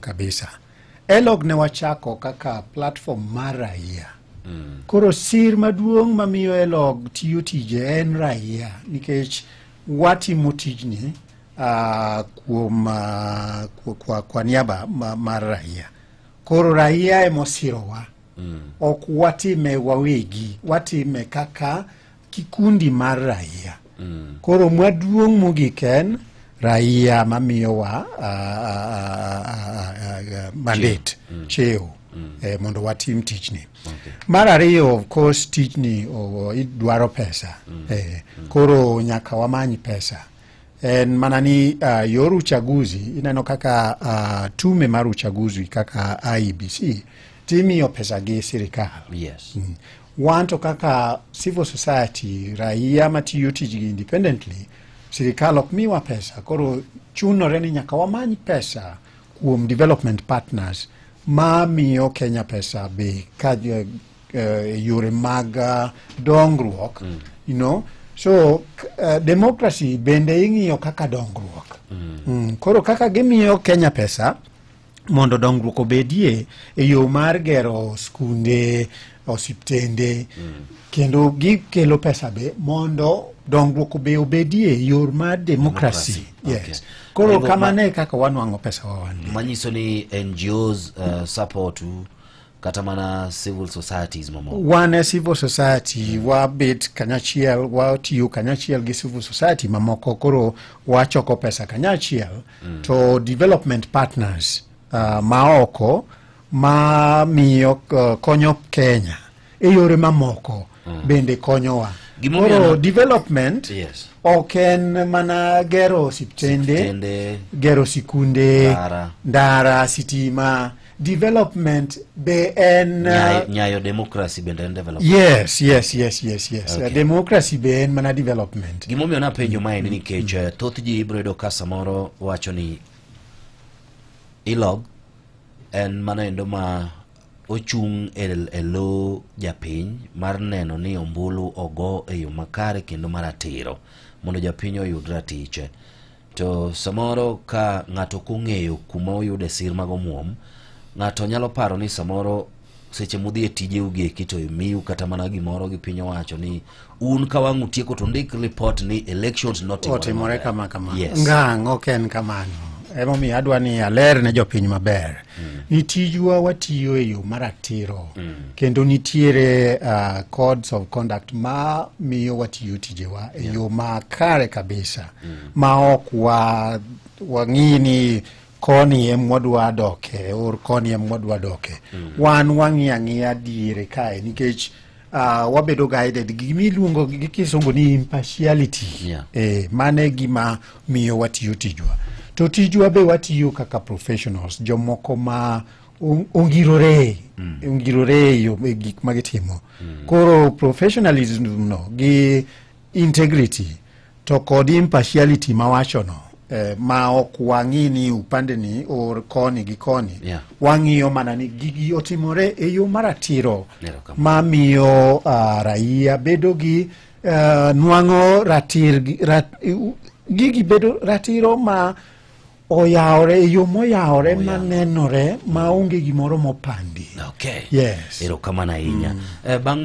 kabisa. ELOG ne wachako kaka platform mar raia. Koro sir maduong' mamiyo ELOG tiyo tije en raia, nikech watimo tijni kuom kwa niaba mar raia. Koro raia emosirowa. Ok watime wawegi, watime kaka kikundi mar raia. Koro maduong' mogik en raia mamiyowa mandate, cheo, mondo watim tijni. Mar ariyo, of course, tijni idwaro pesa. Koro nyaka wamany pesa. En mana ni yor uchaguzi, ineno kaka tume mar uchaguzi kaka IEBC timiyo pesa gi sirikal. Wan to kaka civil society, raia matiyo tijgi independently, sirikal ok miwa pesa. Koro chunore ni nyaka wamany pesa kuom development partners ma miyo Kenya pesa be ka yore mag dongruok. So democracy bende ing'iyo kaka dongruok. Koro kaka gimiyo Kenya pesa mondo dongruok obedie e yo mar gero skunde, osiptende, kendo gikelo pesa be mondo dongruok be obedie e yor mar democracy. Democracy. Yes. Koro kamano e kaka wanwang'o pesa wa wan. Manyiso ni NGOs support u kata mana civil societies mamoko. Wan e civil society, wabet kanyachiel, watiyo kanyachiel gi civil society mamoko. Koro wachoko pesa kanyachiel to development partners ma oko ma miyo konyo Kenya e yore mamoko bende konyowa. Gimomiyo Koro development ok en mana gero osiptende, Tende, gero sikunde, Ndara. ndara, sitima. Development be en nyayo democracy bende en development. Yes. Democracy be en mana development. Gimomiyo napenjo mae ni nikech thoth ji ibiro yudo ka samoro wacho ni ELOG en mano endo ma ochung' e lo japiny mar neno ni ombulu ogo e yo makare kendo maratiro mondo japiny oyud ratiche. To samoro ka ng'ato ok ong'eyo kuma oyude sir mag omuom, ng'ato nyalo paro ni samoro seche mudhi e tijeu gi eki to imiu kata mana gimoro gi piny owacho ni un ka wang' utieko to ndik report ni elections notimore otimore maber. Kama kama. Ngang' ok en kamano. Emomiyo adwa ni aler ne jopiny maber ni tijwa watiyo e yo maratiro kendo nitiere codes of conduct ma miyo watiyo tijewa e yo makare kabisa ma ok wa wang'i ni koni em wadwa doke or koni em wadwa doke. Wan wang'iyo ang'iya diere kae nikech wabedo guided gi gimiluongo gi kisungu ni impartiality. Mano e gima miyo watiyo tijwa. To tijwa be watiyo kaka professionals, jomoko ma ongirore e yo e gik ma gitimo. Koro professionalism no gi integrity to kod impartiality mawachono, ma ok wang'i ni upande ni or koni gi koni, wang'iyo mana ni gigi otimore e yo maratiro Erokamano. ma miyo raia bedo gi nwang'o ratir gigi bedo ratiro ma oyawore e yo moyawore manenore maonge gimoro mopandi. Yes. Erokamano ahinya. Bang'